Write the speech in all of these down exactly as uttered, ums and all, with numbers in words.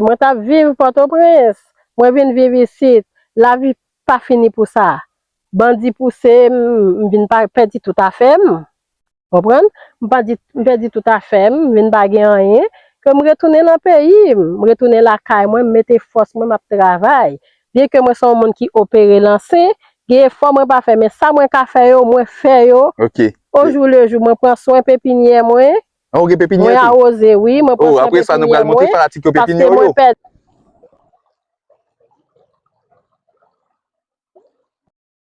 Mwen t ap viv Pòtoprens, mwen vin viv isit, lavi pa fini pou sa. Bandi pouse m, m vin pa, pèdi tout afè m. Konprann? M pa di, m pèdi tout afè m, m vin pa gen anyen. Ke m retounen nan peyi m, m retounen lakay mwen, m mete fòs mwen, m ap travay. Byen ke mwen se yon moun ki opere lanse, gen efò mwen pa fè, men sa mwen ka fè yo, mwen fè yo. Ok. Au jour le jour, mwen pran swen pepinyè mwen. An, ou gen pepinyè Mwen tou? Awoze, wi, mwen pran Oh, swen apre sa, nou pral pepinyè montre mwen. fanatik yo pepinyè Paske w mwen yo. Pèdi.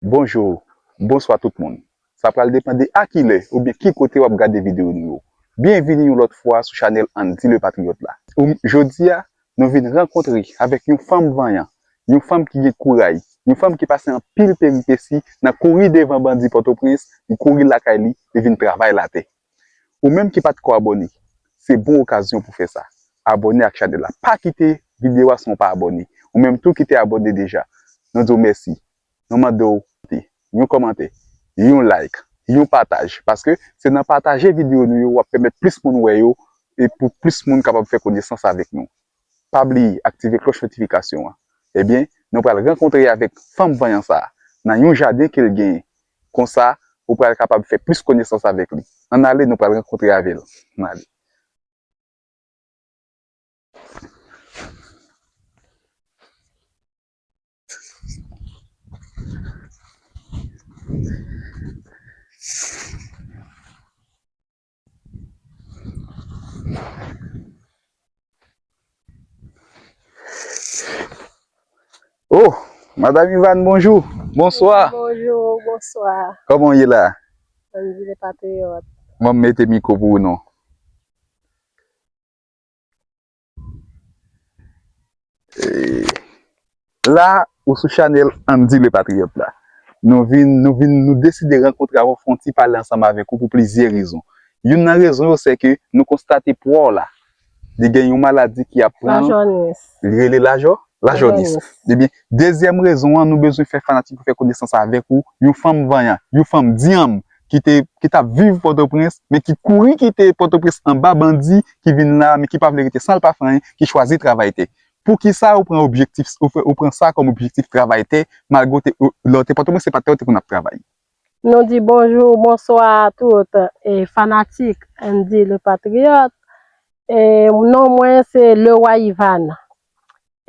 Bonjou, bonswa tout moun. Sa pral depann de a ki lè oubyen ki kote w ap gade videyo nou yo. Byenvini yon lòt fwa sou chanèl Andy Le Patriyòt la. Ou, jodi a, nou vin rankontre avèk yon fanm vanyan, yon fanm ki gen kouraj, yon fanm ki pase anpil peripesi nan kouri devan bandi Pòtoprens, li kouri lakay li, li vin travay latè. Ou menm ki pa t ko abòne, se bon okazyon pou fè sa. Abòne ak chanèl la. Pa kite videyo a san w pa abòne. Ou menm tou ki te abòne deja, nou di w mèsi. Nou mande w yon kòmantè, yon like, yon pataj. Paske se nan pataje videyo nou yo w ap pèmèt plis moun wè yo e pou plis moun kapab fè konesans avèk nou. Pa bliye aktive klòch notifikasyon an. Ebyen, nou pral rankontre avèk fanm vanyan sa a nan yon jaden ke l genyen. Konsa, ou pral kapab fè plis konesans avèk li. Ann ale, nou pral rankontre avè l. Ann ale. Oh, Madam Yvane, bonjou. Bonswa. Bonjou, bonswa. Kòman w ye la? Andy Le Patriyòt. Mwen mete mikwo pou ou non. Eh, la, ou sou chanèl Andy Le Patriyòt la. Nou vin, nou vin, nou deside rankontre avè w, fè yon ti pale ansanm avèk ou pou plizyè rezon. Youn nan rezon yo, se ke nou konstate pwa w la. Li gen yon maladi ki ap pran l. Lajònis. Li rele lajò, lajònis. Lajònis. Ebyen, dezyèm rezon an, nou bezwen fè fanatik yo fè konesans avèk ou, yon fanm vanyan, yon fanm dyanm ki te, ki t ap viv Pòtoprens, men ki kouri kite Pòtoprens anba bandi, ki vin la, men ki pa vle rete san l pa fè anyen, ki chwazi travay tè. Poukisa ou pran objektif, ou fè, ou pran sa kòm objektif travay tè, malgre w te, ou, lè w te Pòtoprens, se pa tè w te konn ap travay? Nou di bonjou, bonswa a tout e fanatik Andy Le Patriyòt. E non mwen se Leroy Yvane.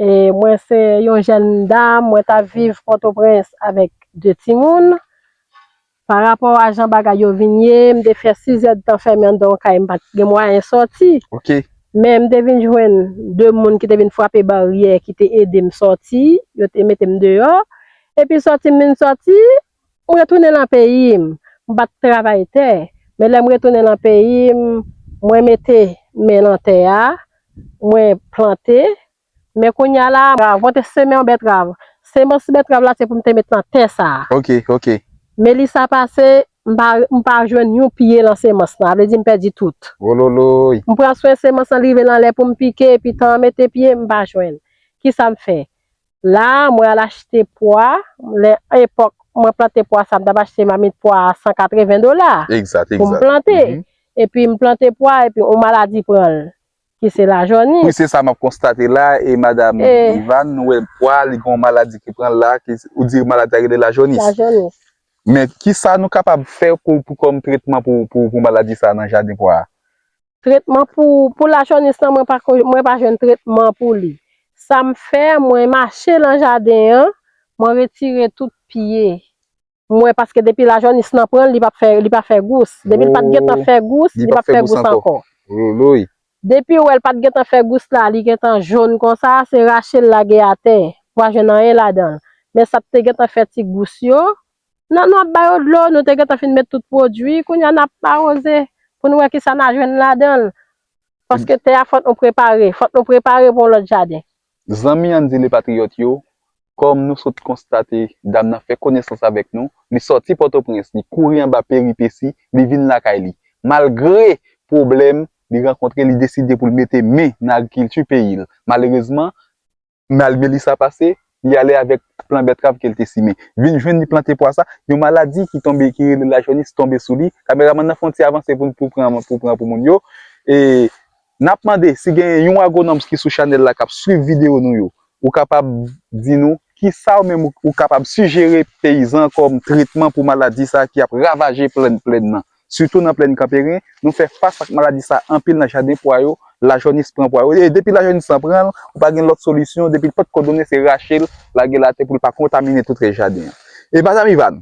E mwen se yon jèn dam, mwen t ap viv Pòtoprens avèk de timoun. Pa rapò a jan bagay yo vin ye, m te fè sizèdtan fèmen anndan yon kay, m pa t gen mwayen sòti. Ok. Men m te vin jwenn de moun ki te vin frape baryè, ki te ede m sòti, yo te mete m deyò. Epi sòti m vin sòti, m retounen nan peyi m. M pa t travay tè. Men lè m retounen nan peyi m, mwen mete men nan tè a, mwen plante. Men kounye a la, mwen te semen yon bètrav. Semans bètrav la, se pou m te met nan tè sa a. Ok, ok. Men li sa pase, m pa, m pa jwenn yon pye nan semans lan. Sa vle di m pèdi tout. Wololoy. M pran swen semans lan, li rive nan lè pou m pike, epi tan an mete pye, m pa jwenn. Kisa m fè? La, mwen al achte pwa. Lè epòk mwen plante pwa sa, m t ap achte mamit pwa a san katreven dola Egzat, pou m egzat. plante. Mhm. Epi m plante pwa, epi yon maladi pran l, ki se lajònis. Wi, se sa m ap konstate la, e madanm Eh. Yvane, nou wè pwa, li gen yon maladi ki pran l la, ki, ou di maladi a rele lajònis. Lajònis. Men kisa nou kapab fè pou, pou kòm tretman pou, pou, pou maladi sa a nan jaden pwa a? Tretman pou, pou lajònis lan, mwen pa ko-, mwen pa jwenn tretman pou li. Sa m fè, mwen mache nan jaden an, mwen retire tout pye. Mwen, paske depi lajònis lan pran l, li p ap fè, li pa fè gous. Depi l pa t gentan fè gous, li p ap fè gous ankò. Wololoy. Depi w wè l pa t gentan fè gous la, li gentan jòn konsa, se rache l lage atè. Ou pa jwenn anyen ladan l. Men sa t te gentan fè ti gous yo, nan nou ap ba yo dlo, nou te gentan fin met tout pwodui, kounye a n ap awoze pou nou wè kisa n a jwenn ladan l. Paske tè a fòk nou prepare, fòk nou prepare pou yon lòt jaden. Zanmi Andy Le Patriyòt yo, kòm nou sot konstate, dam nan fè konesans avèk nou, li sòti Pòtoprens, li kouri anba peripesi, li vin lakay li. Malgre pwoblèm li rankontre, li deside pou l mete men nan agrikilti peyi l. Malerezman, malgre li sa pase, li ale avèk plan bètrav ke l te simen. Vin jwenn li plante pwa sa, yon maladi ki tonbe, ki rele lajònis tonbe sou li. Kameramann nan fè yon ti avanse pou, pou pran, pou pran pou moun yo. E N ap mande si gen yon agwonòm ki sou chanèl la k ap swiv videyo nou yo, ou kapab di nou kisa ou menm ou, ou kapab sijere peyizan kòm tretman pou maladi sa a ki ap ravaje plèn, plèn nan. Sitou nan plèn Kanperen, nou fè fas ak maladi sa a anpil nan jaden pwa yo, lajònis pran pwa yo. E depi lajònis lan pran l, ou pa gen lòt solisyon, depi l potko donnen, se rache l, lage l atè pou l pa kontamine tout rès jaden an. E madanm Ivan,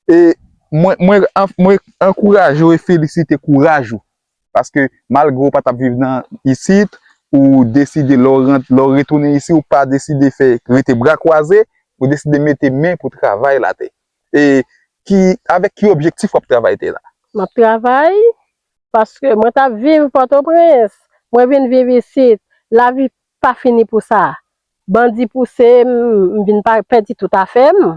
e mwen, mwen, mwen ankouraje w e felisite kouraj ou. Paske malgre w pa t ap viv nan isit, ou deside lè w rant-, lè w retounen isit, ou pa deside fè rete bra kwaze, ou deside mete men pou travay l atè. E ki, avèk ki objektif w ap travay tè la? M ap travay paske mwen t ap viv Pòtoprens. Mwen vin viv isit. Lavi pa fini pou sa. Bandi pouse m, m vin pa, pèdi tout afè m.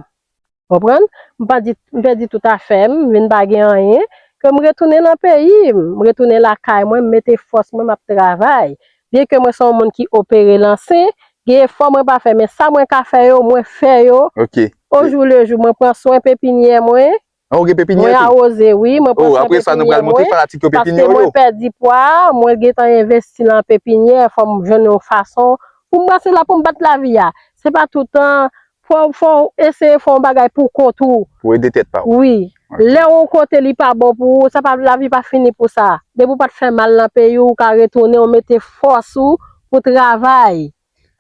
Konprann? M pa di, m pèdi tout afè m, m vin pa gen anyen. Ke m retounen nan peyi m, m retounen lakay mwen, m mete fòs mwen, m ap travay. Byenke mwen se yon moun ki opere lanse, gen efò mwen pa fè, men sa mwen ka fè yo, mwen fè yo. Ok. Ojou le jou, mwen pran swen pepinyè mwen. An, ou gen pepinyè tou? Mwen awoze, wi, mwen pran swen pepinyè mwen. Oh, apre sa, nou pral montre fanatik yo pepinyè yo. Paske mwen pèdi pwa, mwen gentan envesti nan pepinyè, fò m jwenn yon fason pou m pase la, pou m bat lavi a. Se pa toutan, fò, fò w eseye fè yon bagay pou kont ou. Pou ede tèt pa w. Wi. Ok. Lè yon kote li pa bon pou ou, sa pa, lavi pa fini pou sa. Depi w pa t fè mal nan peyi w, ou ka retounen, w mete fòs ou pou travay,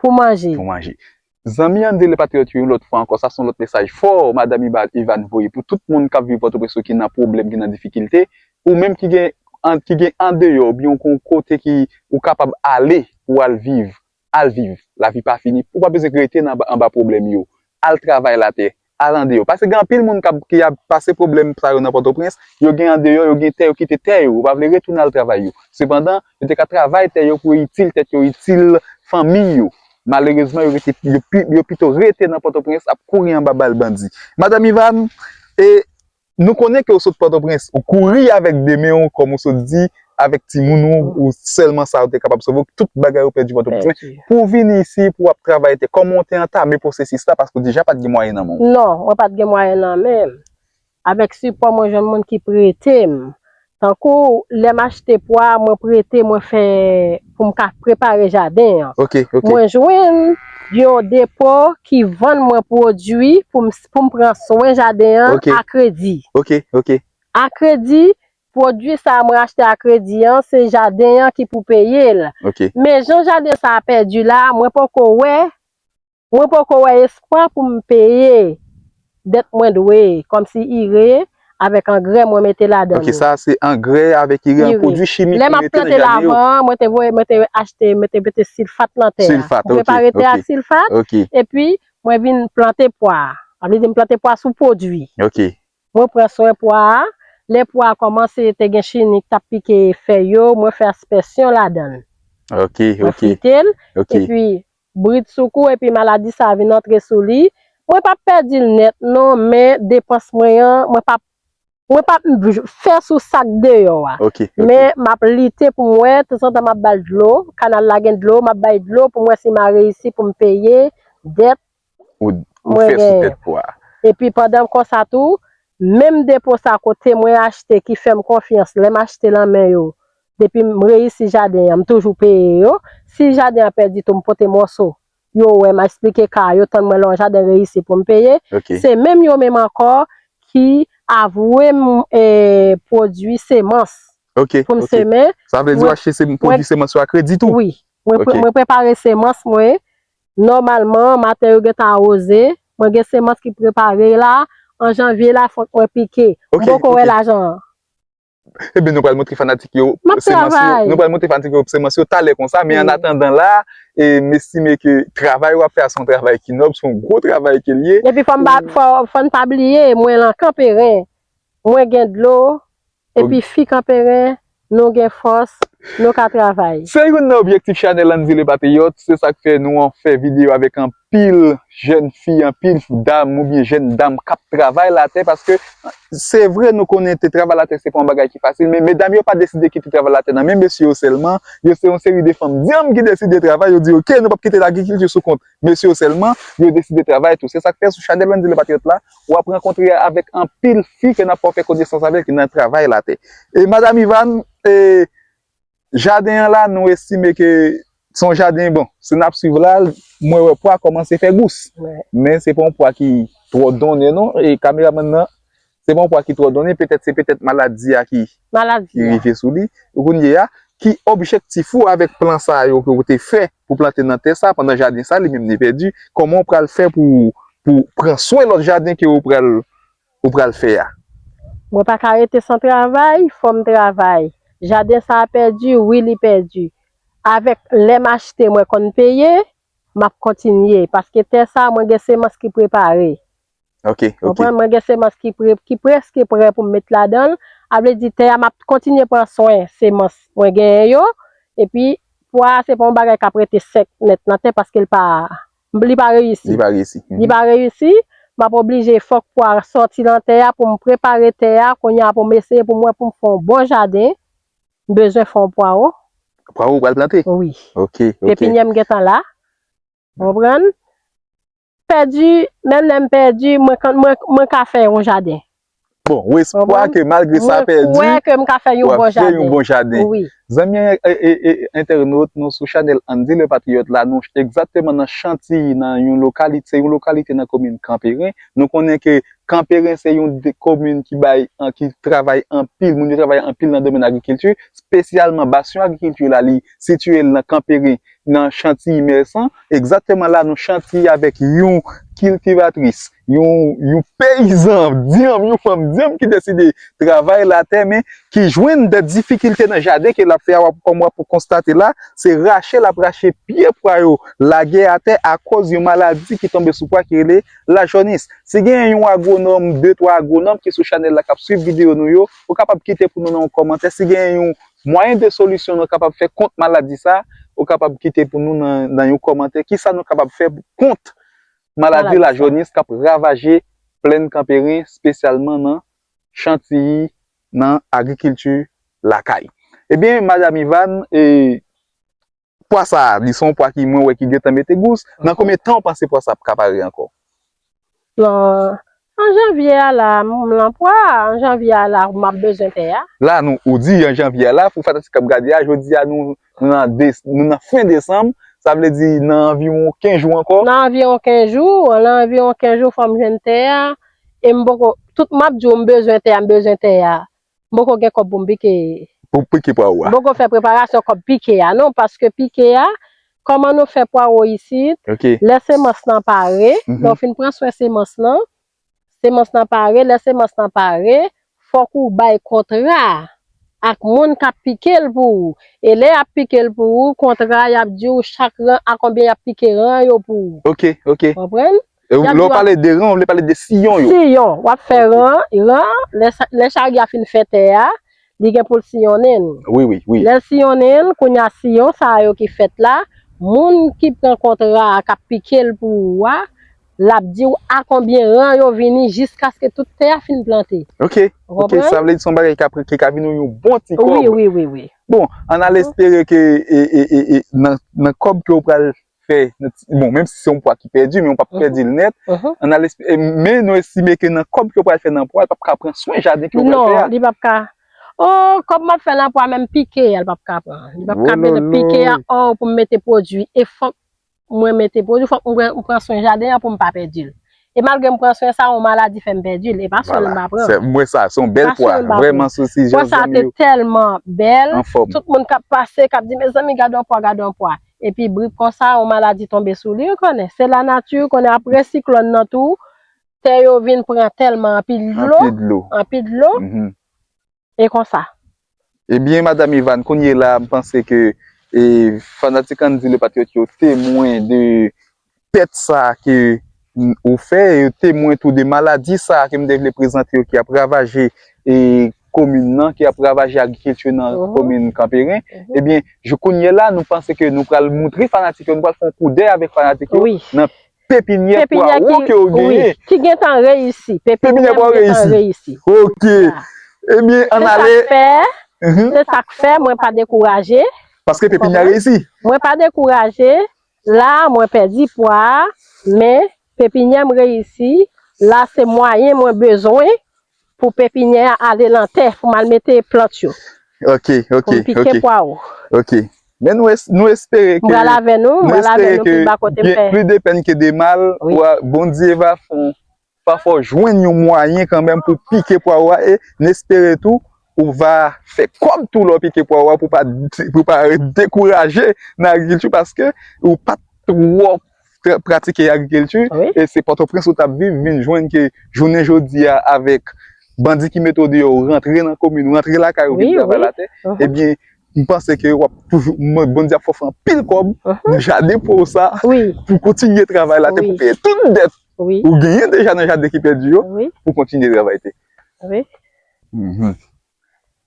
pou manje. Pou manje. Zanmi Andile Patriyòt yo, yon lòt fwa ankò, sa se yon lòt mesaj fò madanm Iba-, Ivan voye pou tout moun k ap viv Pòtoprens yo ki nan pwoblèm, ki nan difikilte, ou menm ki gen an, ki gen andeyò, oubyen yon kote ki ou kapab ale pou al viv, al viv. Lavi pa fini. Ou pa bezwen rete nan, anba pwoblèm yo. Al travay latè, al andeyò. Paske gen anpil moun k ap, ki ap pase pwoblèm sa yo nan Pòtoprens, yo gen andeyò, yo gen tè, yo kite tè yo, yo pa vle retounen al travay yo. Sepandan, yo te ka travay tè yo pou yo itil tèt yo, itil fanmi yo. Malerezman, yo rete, yo pi, yo pito rete nan Pòtoprens ap kouri anba bal bandi. Madanm Ivan, e nou konnen ke w sot Pòtoprens, ou kouri avèk de men w, kòm ou sot di, avèk timoun ou, ou sèlman sa ou te kapab sove, tout bagay ou pèdi Pòtoprens. Men pou w vini isi, pou w ap travay tè, kòman w te antame pwosesis la, paske w deja pa t gen mwayen nan men w? Non, mwen pa t gen mwayen nan men m. Avèk sipò mwen jwenn moun ki prete m. Tankou lè m achte pwa, mwen prete, mwen fè pou m ka prepare jaden an. Ok, ok. Mwen jwenn yon depo ki vann mwen pwodui pou m, pou m pran swen jaden an a kredi. Ok, ok. A kredi, pwodui sa a mwen achte a kredi an, se jaden an ki pou peye l. Ok. Men jan jaden sa a pèdi la, mwen poko wè Mwen poko wè espwa pou m peye dèt mwen dwe, kòmsi ire avèk angrè mwen mete ladan l. Ok, sa a se angrè avèk ire, yon pwodui chimik ou mete nan jaden yo. Lè m ap plante lavan an, mwen te voye, mwen te achte, mwen te mete silfat nan tè a. Silfat, ok, ok. Mwen prepare tè a silfat, epi mwen vin plante pwa. Sa vle di m plante pwa sou pwodui. Ok. Mwen pran swen pwa a. Lè pwa a kòmanse te gen chini k t ap pike fèy yo, mwen fè aspèsyon ladan l. Ok, ok. Mwen frite l, epi bridsoukou, epi maladi sa a vin antre sou li. Mwen p ap pèdi l nèt non, men depans mwen an, mwen p ap, mwen p ap fè sou sa k deyò a. Ok, ok. Men m ap lite pou m wè, tanzantan m ap ba l dlo, kanal la gen dlo, m ap bay dlo pou m wè si m a reyisi pou m peye dèt Ou, ou fè sou tèt pwa. Epi pandan konsa tou, menm depo sa kote mwen achte ki fè m konfyans, lè m achte lan men yo, depi m reyisi jaden an, m toujou peye yo. Si jaden an pèdi tou, m pote mòso. Yo wè, m eksplike ka, yo tann mwen lè yon jaden reyisi pou m peye. Ok. Se menm yo menm ankò ki avwe m, eh, pwodui semans pou m semen. Ok, ok. Sa vle di w achte se-, pwodui semans yo a kredi tou? Wi. Mwen pre-, mwen prepare semans mwen. Nòmalman, maten yo gentan awoze. Mwen gen semans ki prepare la. An janvye la, fòk mwen pike. M poko wè lajan an. Ebyen, nou pral montre fanatik yo semans yo. Nou pral montre fanatik yo semans yo talè konsa. Men an atandan la, e, m estime ke travay w ap fè a se yon travay ki nòb, se yon gwo travay ke l ye. Epi fò m pa, fò, fò n pa bliye, mwen lan Kanperen. Mwen gen dlo, epi fi Kanperen, nou gen fòs, nou ka travay. Se youn nan objektif chanèl Andile Patriyòt, se sa k fè nou an fè videyo avèk anpil jèn fi, anpil dam oubyen jèn dam k ap travay latè, paske se vre nou konnen te travay latè se pa yon bagay ki fasil, men medam yo pa deside kite travay latè nan men mesye yo sèlman, yo se yon seri de fanm dyanm ki deside travay, yo di, "Ok, nou p ap kite lagrikilti sou kont mesye yo sèlman," yo deside travay tou. Se sa k fè sou chanèl Andile Patriyòt la, w ap rankontre avèk anpil fi ke n ap fè konesans avèk nan travay latè. E madanm Ivan, e, jaden an la, nou estime ke se yon jaden, bon, si n ap swiv la, mwen wè pwa kòmanse fè gous. Men se pa yon pwa ki twò donnen non. E kameramann nan, se pa yon pwa ki twò donnen, petèt se petèt maladi a ki, ki rive sou li. Kounye a, ki objektif ou avèk plan sa yo ke w te fè pou plante nan tè sa, pandan jaden sa li menm li pèdi? Kòman w pral fè pou, pou pran swen lòt jaden ke w pral, ou pral fè a? Mwen pa ka rete san travay, fò m travay. Jaden sa a pèdi, wi li pèdi. Avèk lè m achte mwen konn peye, m ap kontinye. Paske tè sa a mwen gen semans ki prepare. Ok, ok. Konprann? Mwen gen semans ki, pre, ki prèske prè pou m met ladan l. A vle di tè a m ap kontinye pran swen semans mwen genyen yo. Epi pwa a se pa yon bagay k ap rete sèk nèt nan tè paske l pa, li pa reyisi. Li pa reyisi. Li pa reyisi. M ap oblije fòk pwa a sòti nan tè a pou m prepare tè a. Kounye a pou m eseye pou m wè pou m fè yon bon jaden. M bezwen fè yon pwawo. Pwawo ou pral plante? Wi. Ok, ok. Pepinyè m gentan la. Ou konprann? Pèdi, menm lè m pèdi, mwen, mwen, mwen ka fè yon jaden. Bon, ou espwa ke malgre sa pèdi, w ap fè yon bon jaden. Zanmi entènot nou sou chanèl Andy le Patriote la, nou egzakteman nan Chantiyi, nan yon lokalite, se yon lokalite nan komin Kanperen. Nou konnen ke Kanperen se yon komin ki bay, ki travay anpil, moun yo travay anpil nan domèn agrikilti, espesyalman basyon agrikilti la, li sitiye l nan Kanperen, nan Chantiyi Mèsan. Egzakteman la, nou Chantiyi avèk yon kiltivatris, yon, yon peyizan, dyanm, yon fanm dyanm ki deside travay latè, men ki jwenn de difikilte nan jaden ke l ap fè a, kòm w ap konstate la, se rache l ap rache pye pwa yo, lage atè akoz yon maladi ki tonbe sou pwa ki rele lajònis. Si gen yon agwonòm, de, twa agwonòm ki sou chanèl la k ap swiv videyo nou yo, ou kapab kite pou nou nan yon kòmantè. Si gen yon mwayen de solisyon nou kapab fè kont maladi sa, ou kapab kite pou nou nan, nan yon kòmantè. Kisa nou kapab fè kont maladi lajònis k ap ravaje plèn Kanperen, espesyalman nan Chantiyi, nan agrikilti lakay? Ebyen, Madanm Yvane, e, pwa sa a, li se yon pwa ki mwen wè ki gentan mete gous. Nan konbyen tan w panse pwa sa a ap ka pare ankò? Nan, an janvye a la, m lan pwa, an janvye a la, m ap bezwen tè a. La, nou, ou di an janvye a la, pou fanatik k ap gade a, jodi a, nou, nou nan de, nou nan fen desanm, sa vle di nan anviwon kenz jou ankò? Nan anviwon kenz jou, nan anviwon kenz jou, fò m jwenn tè a, e m poko, tout m ap di w, m bezwen tè a, m bezwen tè a. M poko gen kòb pou m pike. Pou pike pwawo a. M poko fè preparasyon kòb pike a non, paske pike a, kòman nou fè pwawo isit, lè semans lan pare, lè w fin pran swen semans lan, semans lan pare, lè semans lan pare, fòk ou bay kontra ak moun k ap pike l pou ou. E lè y ap pike l pou ou, kontra a y ap di w chak ran a konbyen y ap pike ran yo pou ou. Ok, ok. Konprann? E lè w pale de ran, ou vle pale de siyon yo. Siyon, w ap fè ran, ran, lè, lè chari a fin fè tè a, li gen pou l siyonnen l. Wi, wi, wi. Lè l siyonnen l, kounye a siyon sa yo ki fèt la, moun ki pran kontra a, k ap pike l pou ou a, l ap di w a konbyen ran yo vini jiskaske tout tè a fin plante. Ok, ok, sa vle di se yon bagay ki ka, ki ka vin yon bon ti kòb. Wi, wi, wi, wi. Bon, ann al espere ke e, e, e, e, nan, nan kòb ke w pral fè, bon, menm si se yon pwa ki pèdi, men w p ap pèdi l nèt. Ann al esp, men nou estime ke nan kòb ke w pral fè nan pwa, l p ap ka pran swen jaden ke w pral fè a. Non, li p ap ka. Oh, kòb m ap fè nan pwa, menm pike a, l p ap ka pran. Li p ap ka mete pike a, oh, pou m mete pwodui. E fòk mwen mete pwodui, fòk mwen pran, m pran swen jaden an pou m pa pèdi l. E malgre m pran swen sa, yon maladi fè m pèdi l. E pa swen m pa pran. Mwen sa, se yon bèl pwa. Vrèman, sou si jan zanmi yo. Pwa sa te tèlman bèl. Tout moun k ap pase, k ap di, mezanmi, gade yon pwa, gade yon pwa. Epi bri konsa, yon maladi tonbe sou li, ou konnen. Se lanati, ou konnen, apre siklòn nan tou, tè yo vin pran tèlman anpil dlo, anpil dlo, e konsa. Ebyen, Madanm Yvane, kounye la, m panse ke, e, fanatik Andy le Patriote yo temwen de pèt sa ke ou fè, yo temwen tou de maladi sa ke m te vle prezante yo ki ap ravaje, e, komin nan, ki ap ravaje agrikilti nan komin Kanperen. Ebyen, jou kounye la, nou panse ke nou pral moutre fanatik yo, nou pral fè yon koudèy avèk fanatik yo nan pepinyè pwawo ke w genyen. Ki gentan reyisi. Pepinyè pwawo reyisi. Ok. Ebyen, ann ale. Se sa k fè, se sa k fè, mwen pa dekouraje. Paske pepinyè reyisi. Mwen pa dekouraje. La, mwen pèdi pwa a, men pepinyè m reyisi. La, se mwayen mwen bezwen pou pepinyè a ale nan tè, pou m al mete plant yo. Ok, ok, ok. Pou m pike pwa ou. Ok. Men nou, es, nou espere ke... M pral avè nou, m pral avè nou pi ba kote m fè. Pli de pèn ke de mal, Bondye va fè pa fè w jwenn yon mwayen kanmenm pou pike pwa ou a, e n espere tou ou va fè kòb tou lè w pike pwa ou a pou pa, pou pa dekouraje nan agrikilti paske ou pa t twò pratike agrikilti e se Pòtoprens ou t ap viv, vin jwenn ke jounen jodi a avèk bandi ki mete w deyò, ou rantre nan komin, ou rantre lakay ou vin travay latè, ebyen, m panse ke w ap toujou, Bondye ap fè w fè anpil kòb nan jaden pwa ou sa pou kontinye travay latè pou peye tout dèt ou genyen deja nan jaden ki pèdi yo pou kontinye travay te.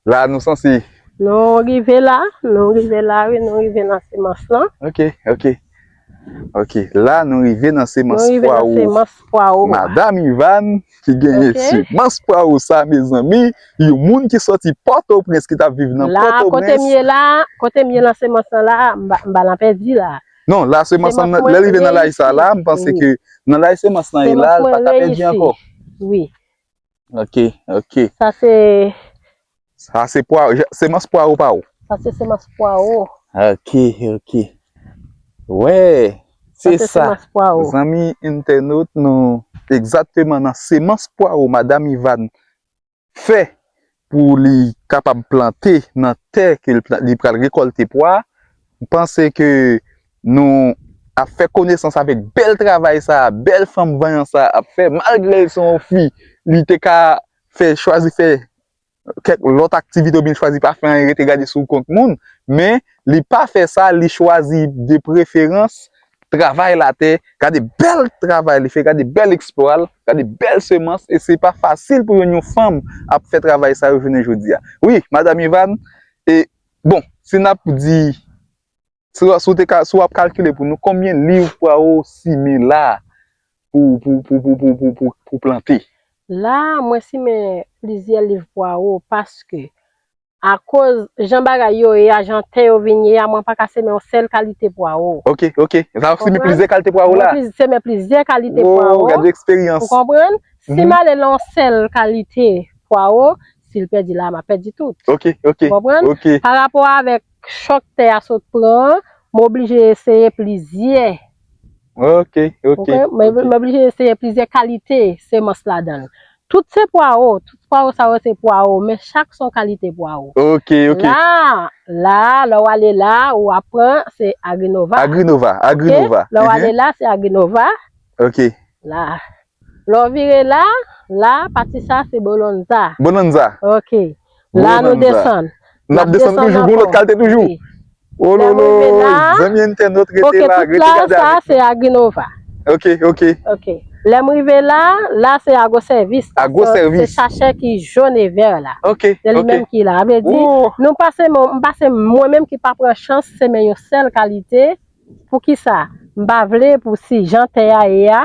La nou sanse. Nou rive la, nou rive la wi, nou rive nan semans lan. Ok, ok. Ok, la nou rive nan semans pwa ou. Madanm Ivan ki genyen semans pwa ou sa, mezanmi, yon moun ki sòti Pòtoprens ki t ap viv nan Pòtoprens. La kote m ye la, kote m ye nan semans lan la, m pa, m pa nan pèdi la. Non, la semans lan, lè l rive nan laj sa la, m panse ke nan laj semans lan ye la, l pa ka pèdi ankò. Wi. Ok, ok. Sa se... Sa se pwa, semans pwa ou pa ou? Sa se semans pwa ou. Ok, ok. Wè, se sa. Zanmi entènot, nou egzakteman nan semans pwa ou, Madanm Ivan fè pou li kapab plante nan tè ke li pral rekòlte pwa. M panse ke nou ap fè konesans avèk bèl travay sa, bèl fanm vanyan sa ap fè, malgre l se yon fi, li te ka fè, chwazi fè kèk lòt aktivite oubyen chwazi pa fè anyen, rete gade sou kont moun, men li pa fè sa, li chwazi de preferans travay latè, gade bèl travay li fè, gade bèl eksplwa l, gade bèl semans, e se pa fasil pou jwenn yon fanm ap fè travay sa yo jounen jodi a. Wi, Madanm Ivan, e bon, si n ap di, si w, si w te ka, si w ap kalkile pou nou, konbyen liv pwa ou simen la pou, pou, pou plante? La, mwen simen plizyè liv pwa ou paske akoz jan bagay yo ye a, jan tè yo vin ye a, mwen pa ka semen yon sèl kalite pwa ou. Ok, ok. Sa w ap simen plizyè kalite pwa ou la? Mwen semen plizyè kalite pwa ou. Gade eksperyans. Ou konprann? Si m ale nan yon sèl kalite pwa ou, si l pèdi la, m ap pèdi tout. Ok, ok. Ou konprann? Ok. Pa rapò avèk chòk tè a sot pran, m oblije eseye plizyè. Ok, ok. M oblije eseye plizyè kalite semans ladan l. Tout se pwa ou, tout pwa ou sa yo se pwa ou, men chak se yon kalite pwa ou. Ok, ok. La, la, lè w ale la, ou ap pran, se Agrinova. Agrinova, Agrinova. Lè w ale la, se Agrinova. Ok. La. Lè w vire la, la, pati sa, se Bonanza. Bonanza. Ok. La, nou desann. N ap desann toujou, gon lòt kalite toujou. Ololo, zanmi entènot, rete la, rete gade avèk nou. Sa, se Agrinova. Ok, ok. Ok. Lè m rive la, la se Agro Sèvis. Agro Sèvis. Se sachè ki jòn e vè la. Ok, ok. Se li menm ki la. Sa vle di, nou pa semen, m pa semen, mwen menm ki pa pran chans semen yon sèl kalite. Poukisa? M pa vle pou si jan tè a ye a,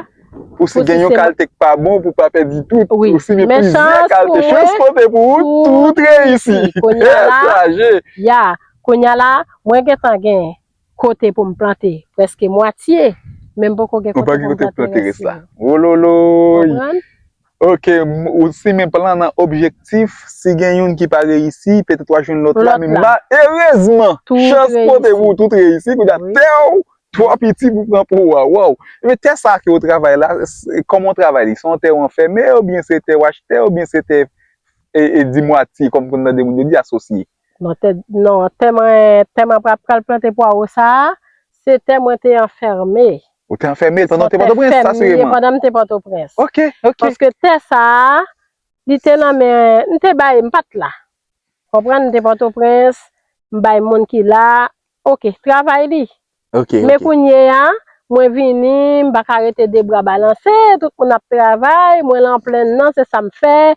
pou si gen yon kalite k pa bon, pou pa pèdi tout, wi, ou simen plizyè kalite. Chans pote pou ou, tout reyisi. Tèt chaje. Ya, kounye a la, mwen gentan gen kote pou m plante prèske mwatye, men m poko gen kote pou m plante rès la. Ou pa gen kote pou plante rès la. Ololoy! Konprann? Ok, ou simen plan nan objektif, si gen youn ki pa reyisi, petèt w a jwenn lòt la, men malerezman, chans pote pou ou tout reyisi, kounye a tè w twò piti pou pran pou ou a, waw. Men tè sa ke w travay la, kòman w travay li? Se yon tè w anfème, oubyen se tè w achte, oubyen se tè e, e di mwatye, kòm konn tande moun yo di asosye? Non, tè, non, tè mwen, tè mwen pral, pral plante pwawo sa a, se tè mwen te anfème. Ou te anfème l pandan w te Pòtoprens, asireman? Pandan m te Pòtoprens. Ok, ok. Paske tè sa a, li te nan men, m te bay, m pa t la. Konprann, m te Pòtoprens, m bay moun ki la, ok, travay li. Ok, ok. Men kounye a, mwen vini, m pa ka rete de bra balanse, tout moun ap travay, mwen lan plenn nan, se sa m fè,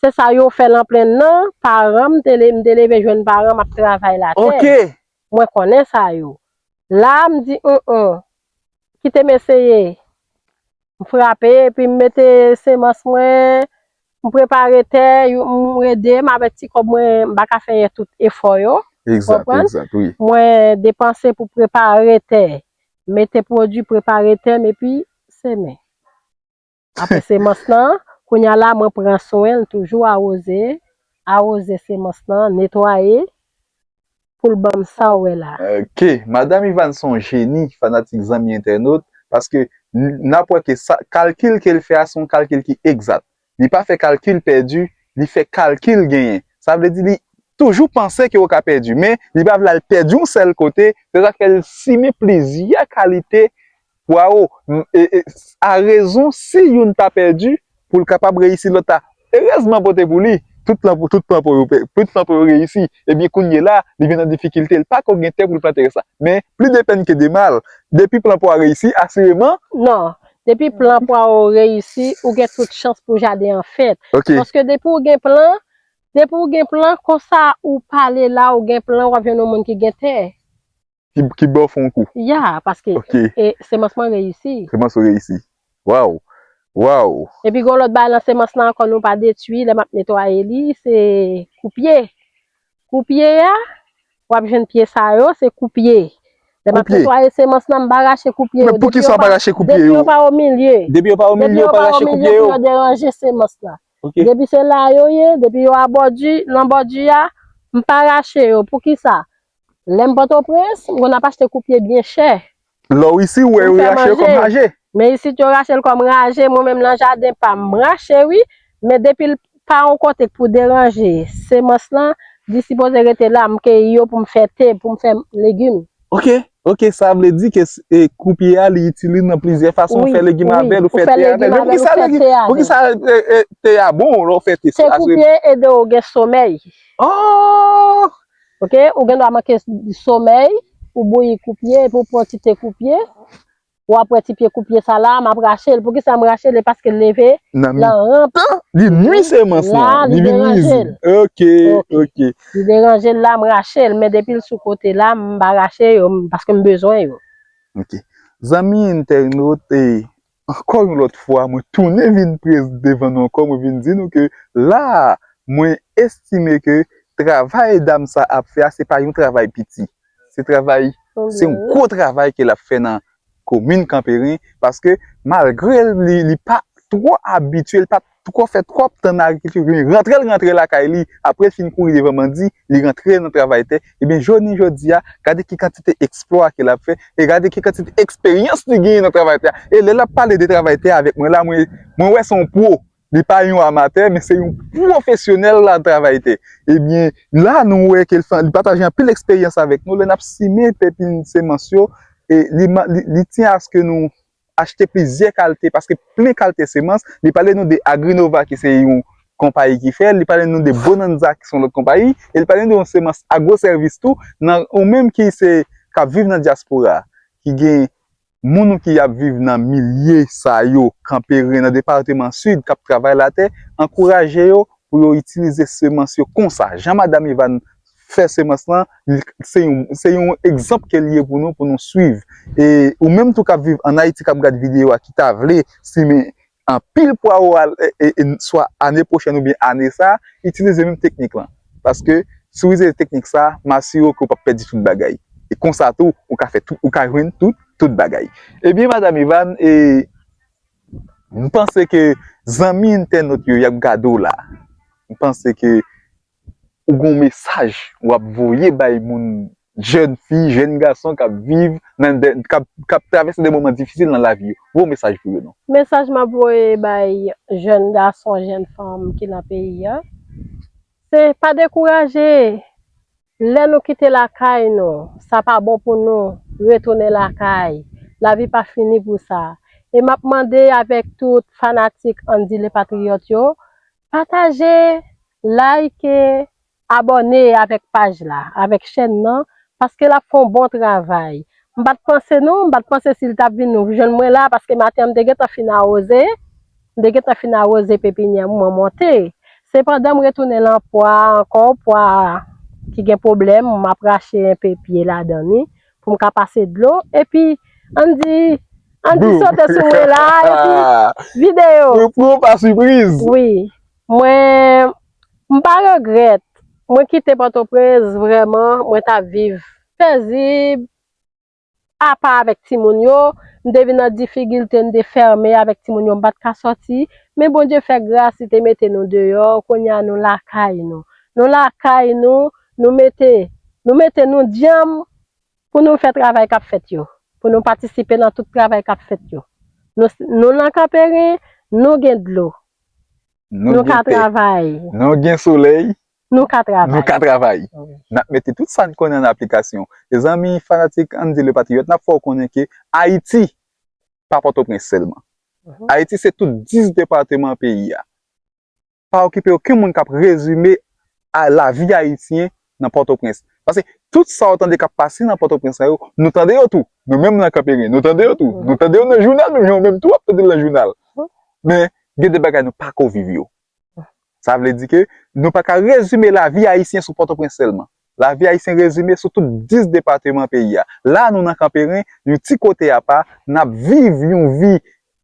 se sa yo fè lan plenn nan, paran m te le-, m te leve jwenn paran m ap travay latè. Ok. Mwen konnen sa yo. La, m di, "Hum, hum, kite m eseye." M frape, epi m mete semans mwen, m prepare tè, yo, m rede, m avèk ti kòb mwen, m pa ka fè tout efò yo. Egzat, egzat, wi. Mwen depanse pou prepare tè, mete pwodui, prepare tè m, epi semen. Apre semans lan, kounye a la, mwen pran swen l, toujou awoze. awoze semans lan, netwaye, pou l ban m sa w wè la. Ok, Madanm Ivàn se yon jeni, fanatik, zanmi entènot, paske n- n ap wè ke sa, kalkil ke l fè a se yon kalkil ki egzat. Li pa fè kalkil pèdi, li fè kalkil genyen. Sa vle di li toujou panse ke w ka pèdi, men li pa vle al pèdi yon sèl kote, se sa k fè l simen plizyè kalite pwawo, m- e- e- a rezon si youn ta pèdi, pou l kapab reyisi lòt la. Erezman pote pou li, tout plan pou tout plan pou yo pè- tout plan pou yo reyisi. Ebyen kounye la, li vin nan difikilte, li pa ko gen tè pou l plante rès la. Men pli de pèn ke de mal, depi plan pou a reyisi, asireman. Non, depi plan pwawo reyisi, ou gen tout chans pou jaden an fèt. Ok. Paske depi ou gen plan, depi ou gen plan, konsa ou pale la, ou gen plan, w ap jwenn yon moun ki gen tè. Ki, ki ba w fè yon kou. Ya, paske Ok. e, semans mwen reyisi. Semans ou reyisi. Waw. Waw. Epi gen yon lòt bagay nan semans lan ankò, nou pa detwi, lè m ap netwaye li, se koupye. Koupye a, w ap jwenn pye sa yo, se koupye. Lè m ap Koupye. netwaye semans lan, m pa rache koupye yo. Men pou ki sa w pa rache koupye yo? Depi yo pa o milye. Depi yo pa o milye, yo pa rache koupye yo. Pou yo deranje semans lan. Ok. Depi se la yo ye, depi yo a bòdi, nan bòdi a, m pa rache yo. Pou ki sa? Lè m Pòtoprens, m konn ap achte koupye byen chè. Lè w isi, w wè yo rache l kòm raje. Men isit yo rache l kòm raje, mwen menm nan jaden pa m, m rache wi, men depi l pa yon kote k pou deranje semans lan, li sipoze rete la, m keyi yo pou m fè te, pou m fè legim. Ok, ok, sa vle di ke s- e, koupye a, li itil li nan plizyè fason, ou fè legim avè l, ou fè te avè l. Men poukisa legim, poukisa e, e, te a bon lè w fè te? Se koupye ede w gen somèy. Oh! Ok, ou gen dwa manke somèy, ou bouyi koupye, epi ou pran ti te koupye, w ap wè ti pye koupye sa la, m ap rache l. Poukisa m rache l? E paske l leve nan ranp. Li nwi semans lan, li vin nwizib. Ok, ok. Li deranje l la, m rache l, men depi l sou kote la, m pa rache yo, m- paske m bezwen yo. Ok. Zanmi entènot, e, ankò yon lòt fwa, mwen tounen vin prez- devan nou ankò, mwen vin di nou ke la, mwen estime ke travay dam sa ap fè a, se pa yon travay piti. Se travay, se yon gwo travay ke l ap fè nan komin Kanperen, paske malgre li, li pa twò abitye, li pa twò fè twòp tan nan agrikilti, men rantre l rantre lakay li, apre l fin kouri devan bandi, li rantre nan travay tè. Ebyen, jounen jodi a, gade ki kantite eksplwa ke l ap fè, e gade ki kantite eksperyans li genyen nan travay tè a. E lè l ap pale de travay tè avèk mwen la, mwen, mwen wè se yon pwo. Li pa yon amatè, men se yon pwofesyonèl nan travay tè. Ebyen, la, nou wè ke l fè, li pataje anpil eksperyans avèk nou. Lè n ap simen pepin semans yo, e li, ma- li, li tyen aske nou achte plizyè kalite, paske plen kalite semans. Li pale nou de Agrinova, ki se yon konpayi ki fè l, li pale nou de Bonanza, ki se yon lòt konpayi, e li pale nou de yon semans Agro Service tou, nan, ou menm ki se, k ap viv nan dyaspora, ki gen moun ki ap viv nan milye sa yo, Kanperen, nan depatman Sid, k ap travay latè, ankouraje yo pou yo itilize semans yo konsa. Jan Madanm Ivàn fè semans lan, li- se yon, se yon egzanp ke li ye pou nou, pou nou swiv. E ou menm tou k ap viv ann Ayiti, k ap gad videyo a, ki ta vle simen anpil pwawo a, e, e, e, swa ane pwochèn oubyen ane sa, itilize menm teknik lan. Paske si w itilize teknik sa, m asire w ke w p ap pèdi tout bagay. E konsa tou, ou ka fè tout, ou ka jwenn tout, tout bagay. Ebyen, Madanm Ivàn, e, m panse ke zanmi entènot yo, y ap gade w la. M panse ke ou gon mesaj w ap voye bay moun, jèn fi, jèn gason k ap viv, nan de- k ap, k ap travèse de moman difisil nan lavi yo. Voye yon mesaj pou yo non. Mesaj m ap voye bay jèn gason, jèn fanm ki nan peyi a, se pa dekouraje. Lè nou kite lakay nou, sa pa bon pou nou retounen lakay. Lavi pa fini pou sa. E m ap mande avèk tout fanatik Andy Le Patriote yo, pataje, like, abòne avèk paj la, avèk chèn nan, paske l ap fè yon bon travay. M pa t panse non, m pa t panse si l t ap vin jwenn mwen la, paske maten an m te gentan fin awoze, m te gentan fin awoze pepinyè mwen monte. Sepandan, m retounen lan pwa ankò, pwa ki gen pwoblèm, m ap rache enpe pye ladan li pou m ka pase dlo. Epi, Andy, Andy sote sou mwen la, epi videyo. Pou, pou yon pa sipriz. Wi. Mwen, m pa regrèt. Mwen kite Pòtoprens, vrèman, mwen t ap viv pezib, apa avèk timoun yo. M te vin nan difikilte, m te fèmen avèk timoun yo, m pa t ka sòti. Men Bondye fè gras, li te mete nou deyò, kounye a nou lakay nou. Nou lakay nou, nou mete, nou mete nou djanm pou nou fè travay k ap fèt yo, pou nou patisipe nan tout travay k ap fèt yo. Nou, nou nan Kanperen, nou gen dlo, nou ka travay. Nou gen solèy, nou ka travay. Nou ka travay. Wi. N ap mete tout sa n konnen an aplikasyon. Mezanmi, fanatik Andy Le Patriote, n ap fè w konnen ke Ayiti pa Pòtoprens sèlman. Mhm. Ayiti se tout dis depatman peyi a. Pa okipe okenn moun k ap rezime a lavi ayisyen nan Pòtoprens. Paske tout sa w tande k ap pase nan Pòtoprens la yo, nou tande yo tou. Nou menm nan Kanperen, nou tande yo tou. Mhm. Nou tande yo nan jounal, menm jan ou menm tou w ap tande l nan jounal. Mhm. Men, gen de bagay nou pa ko viv yo. Sa vle di ke nou pa ka rezime lavi ayisyen sou Pòtoprens sèlman. Lavi ayisyen rezime sou tout dis depatman peyi a. La, nou nan Kanperen, yon ti kote apa, n ap viv yon vi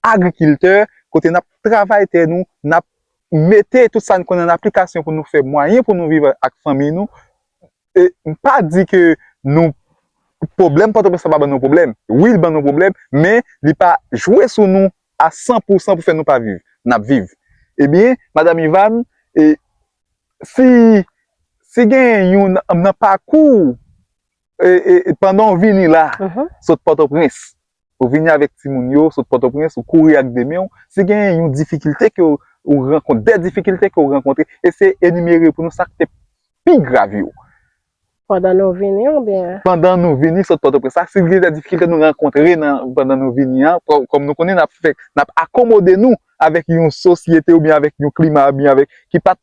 agrikiltè, kote n ap travay tè nou, n ap mete tout sa n konnen an aplikasyon pou nou fè mwayen pou nou viv ak fanmi nou. E m pa di ke nou, pwoblèm Pòtoprens la pa ban nou pwoblèm. Wi, li ban nou pwoblèm, men li pa jwe sou nou a san pou san pou fè nou pa viv. N ap viv. Ebyen, Madanm Yvane, e, si, si gen youn nan, nan pakou, e, e, e, pandan w vini la, mhm, sot Pòtoprens, ou vini avèk timoun yo, sot Pòtoprens, ou kouri ak de men w, si gen yon difikilte ke w, ou rankont-, de difikilte ke w rankontre, eseye enimere pou nou sa k te pi grav yo. Pandan nou vini oubyen? Pandan nou vini sot Pòtoprens la, si gen de difikilte nou rankontre nan, pandan nou vini an, kò-, kòm nou konnen n ap fè, n ap akomode nou avèk yon sosyete oubyen avèk yon klima oubyen avèk ki pa t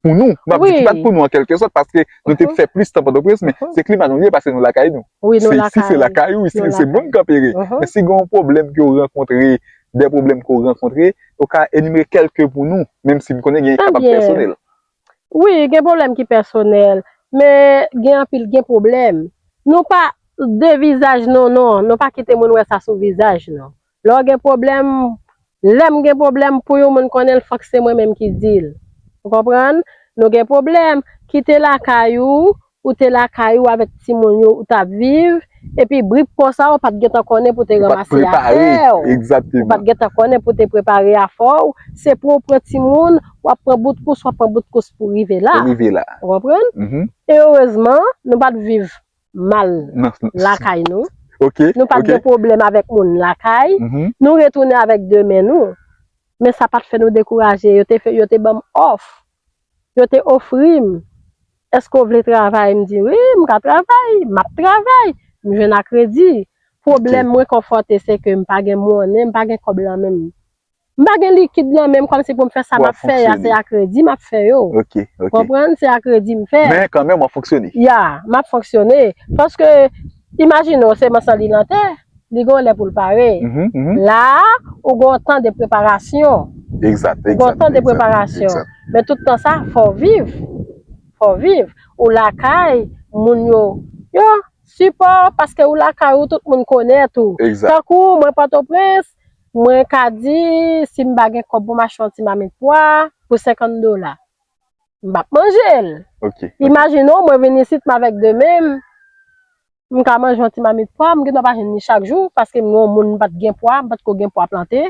pou nou. M ap di ki pa t pou nou an kèlke sòt, paske nou te fè plis tan Pòtoprens, men se klima nou ye, paske nou lakay nou. Wi, nou lakay. Se isi, se lakay ou, isi, se moun Kanperen. Mhm. Men si gen yon pwoblèm ke w rankontre, de pwoblèm ke w rankontre, ou ka enimere kèlke pou nou, menm si m konnen gen kapab pèsonèl. Wi, gen pwoblèm ki pèsonèl, men gen anpil, gen pwoblèm. Nou pa de vizaj nou, non, nou pa kite moun wè sa sou vizaj nou. Lè w gen pwoblèm, lè m gen pwoblèm pou yon moun konnen l, fòk se mwen menm ki di l. Ou konprann? Nou gen pwoblèm, kite lakay ou, ou te lakay ou avèk timoun yo, ou t ap viv, epi bri pò sa, ou pa t gentan konnen pou te ranmase afè w. Ou pa t gentan konnen pou te prepare afè w. Se pou w pran timoun, w ap pran bout kous, w ap pran bout kous pou rive la. Pou rive la. Ou konprann? Mhm. E erezman, nou pa t viv mal lakay nou. Ok, ok. Nou pa t gen pwoblèm avèk moun lakay. Mhm. Nou retounen avèk de men nou. Men sa pa t fè nou dekouraje. Yo te fè, yo te ban m òf. Yo te ofri m. Èske w vle travay? M di, wi, m ka travay. M ap travay. M jwenn a kredi. Pwoblèm mwen konfwonte, se ke m pa gen monnen, m pa gen kòb lan men m. M pa gen likid nan men m kòmsi pou m fè sa m ap fè a, se a kredi m ap fè yo. Ok, ok. Konprann? Se a kredi m fè. Men kanmenm, w ap fonksyone. Ya, m ap fonksyone. Paske, imajine w, semans lan li nan tè, li gen yon lè pou l pare. Mhm, mhm. La a, ou gen yon tan de preparasyon. Egzat, egzat. Ou gen yon tan de preparasyon. Men tout tan sa, fò w viv. Fò w viv. Ou lakay, moun yo, yo, sipò, paske ou lakay ou, tout moun konèt ou. Egzat. Tankou mwen Pòtoprens, mwen ka di, si m pa gen kòb pou m achte yon ti mamit pwa pou senkant dola, m p ap manje l. Ok, ok. Imajine w, mwen vin isit, m avèk de men m, m ka manje yon ti mamit pwa, m gendwa pa jwenn li chak jou, paske m yon moun, m pa t gen pwa, m pa t ko gen pwa plante.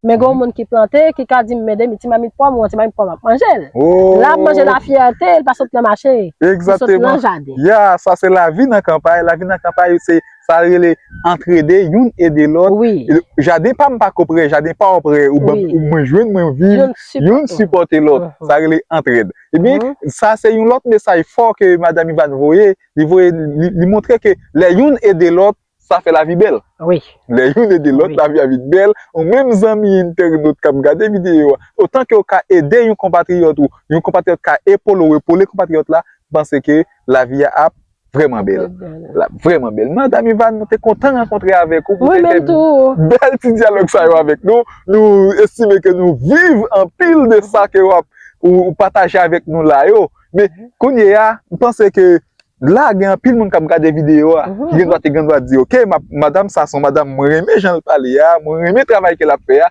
Men gen yon moun ki plante, ki ka di m, "Mede m ti mamit pòm, yon ti mamit pòm ap manje l." Oh! L ap manje lafyète, l pa sot nan mache. Li sot nan jaden. Egzakteman. Ya, sa se lavi nan kanpay. Lavi nan kanpay, se, sa rele antrede, youn ede lòt. Wi. E, jaden pa m pa ko prè, jaden pa w prè, ou ban m, wi, ou mwen jwenn, mwen viv, youn sipòte lòt. Youn sipòte lòt. Mhm. Sa rele antrèd. Ebyen, mhm, sa se yon lòt mesaj fò ke Madanm Yvane voye. Li voye, li, li montre ke lè youn ede lòt, sa fè lavi bèl. Wi. Lè youn ede lòt, wi, lavi a vin bèl. Ou menm zanmi entènot k ap gade videyo a, otan ke w ka ede yon konpatriyòt ou, yon konpatriyòt ka epole w, epole konpatriyòt la, m panse ke lavi a ap vrèman bèl. Ap bèl. L ap vrèman bèl. Madanm Yvane, nou te kontan rankontre avèk ou pou te fè bèl ti dyalòg sa yo avèk nou. Nou estime ke nou viv anpil de sa ke w ap, ou, ou pataje avèk nou la yo. Men, mhm, kounye a, m panse ke la, gen anpil moun k ap gade videyo a, mhm, ki gendwa te gendwa di, "Ok, ma-, madanm sa se yon madanm, mwen renmen jan l pale a, mwen renmen travay ke l ap fè a."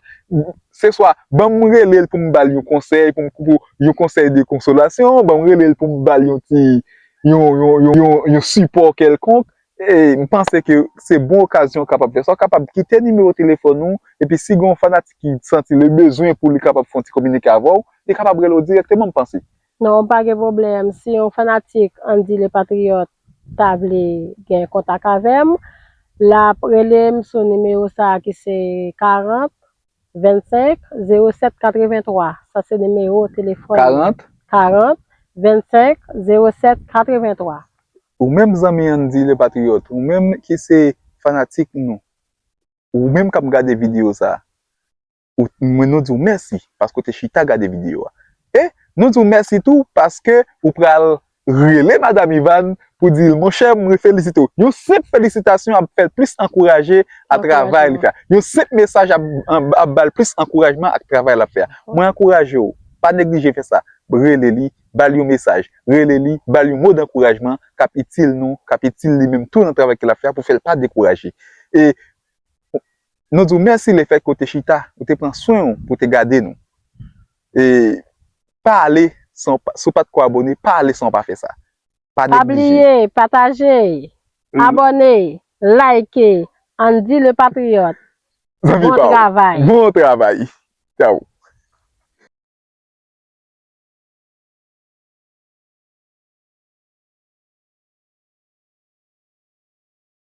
Se swa, ban m rele l pou m ba l yon konsèy, pou m, pou yon konsèy de konsolasyon, ban m rele l pou m ba l yon ti, yon, yon, yon, yon, yon sipò kèlkonk. E m panse ke se bon okazyon w kapab fè sa. W kapab kite nimewo telefòn ou, epi si gen yon fanatik ki santi le bezwen pou li kapab fè yon ti kominike avè w, li kapab rele w dirèkteman, m panse. Non, pa gen pwoblèm. Si yon fanatik Andy le Patriyòt ta vle gen kontak avè m, l ap rele m sou nimewo sa a ki se karant, vennsenk, zewo sèt, katrevenntwa. Sa se nimewo telefòn. Karant? Karant, vennsenk, zewo sèt, katrevenntwa. Ou menm zanmi Andy le Patriyòt, ou menm ki se fanatik nou, ou menm k ap gade videyo sa a, ou, mwen, nou di w mèsi paske w te chita gade videyo a. E nou di w mèsi tou paske ou pral rele Madam Yvane pou di l, monchè, mwen felisite w. Yon senp felisitasyon ap fè l plis ankouraje a travay li fè a. Yon senp mesaj ap, ap, ap ba l plis ankourajman ak travay l ap fè a. Mwen ankouraje w, pa neglije fè sa. Rele li, ba l yon mesaj. Rele li, ba l yon mo dankourajman k ap itil nou, k ap itil li menm tou nan travay ke l ap fè a pou fè l pa dekouraje. E nou di w mèsi lefètke w te chita, ou te pran swen w pou w te gade nou. E pa ale san w pa, si w pa t ko abòne, pa ale san w pa fè sa. Pa neglije. Pa bliye, pataje, abòne, like, Andy le Patriyòt. Bon travay. Bon travay. Tchao.